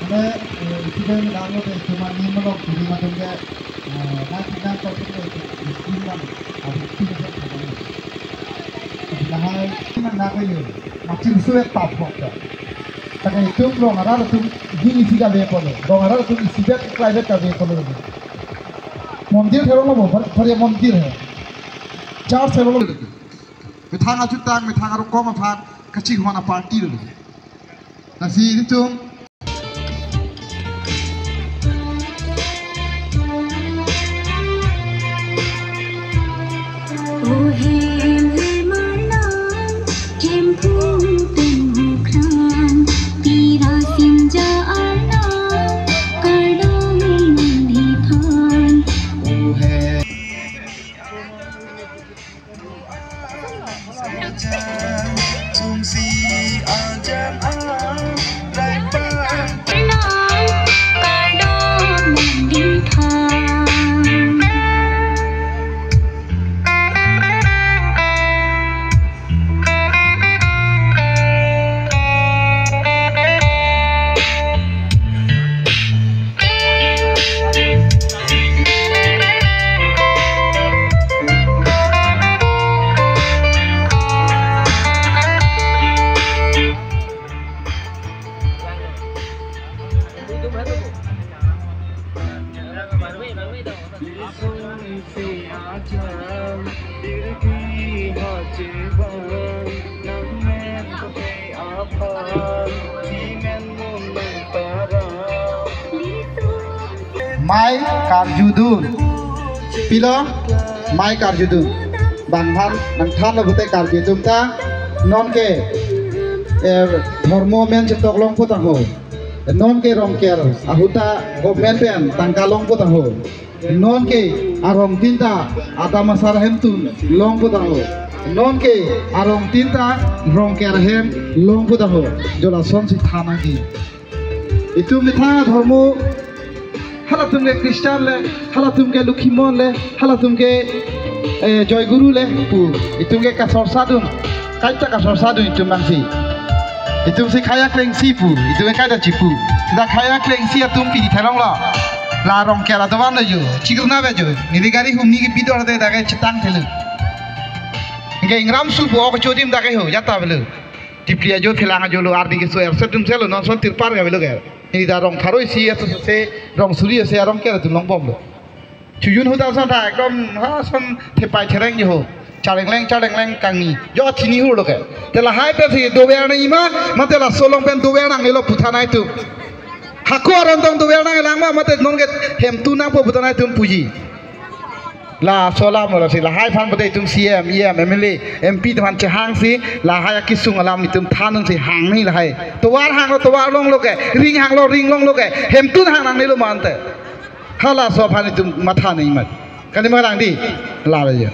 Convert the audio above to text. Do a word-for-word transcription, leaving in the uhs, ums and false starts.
Eh, eh, student danglo de cuma ni melok jadi macam ke, eh, nanti nanti kita itu student kan, habis itu kita sama. Lahai, mana nak ini, macam sulit tap kok. Tapi itu rong arat atum di isi kave polo, rong arat atum isi det private kave polo. Mondir thero lo, bar, bar ya mondir hai. Church thero lo. Methang ajutang, methang arokom aphan, kachinghon a-party lo. Lasi itum. O hem hem arnam, hem phu pen hukran, pira sinja arnam, kardom nangli phan. O hem. Mei karjudun. Pilo, mei karjudun. Bang han, nangthanlo pute karju atum ta. Non ke, eh, dhormo amen chetok longpo tangho. Non ke Rongker ahut ta government pen tangka longpo tangho. Non ke arongtin ta adam asar ahemtun longpo tangho. Non ke arongtin ta Rongker ahem longpo tangho. Jo lasonsi than nangji. Itum methang adhormo, halatum ke Christian le, halatum ke Lokhimon le, halatum ke, eh, Joy Guru le pu. Itum ke kasorsa dun. Kaita kasorsa dun itum bangsi. Itum si khei akleng si pu, itum ke kaita chipu. Sita khei akleng si atum pini thelong lo. La Rongker atum an lo jo, chikruna be jo. Neli gari humni ke bidor de dake chetang thelu. Ke ingram sulpu ok chodim dake ho, jata belu. Tipli ajo, thelang ajo lo, arni keso erset dum selo, non son tirpar kave lo ke. Neli ta rong pharo isi aso se, rong suri ase, a-Rongker atum longbom lo. Chojun ahut ason ta ekdom ha son thepai thereng jo ho. Charengleng charengleng kangni. Jo chini hur lo ke. Te lahai pensi dover nangjima, mate laso along pen dover nangnelo pu than nangtum. Hako aron tong dover nanglang ma, mate non ke hemtun nangpo pu than nangtum puji. Laso alam lo si lahai aphan pute itum C M, E M, M L A, M P atum aphan chehangsi lahai akesung alam itum than nangsi hang nangji lahai. Tovar hanglo tovar longlo ke, ring hanglo ring longlo ke, hemtun hang nangnelo ma ante. Halaso aphan itum matha nangji ma. Kali ma lang di, la la jo.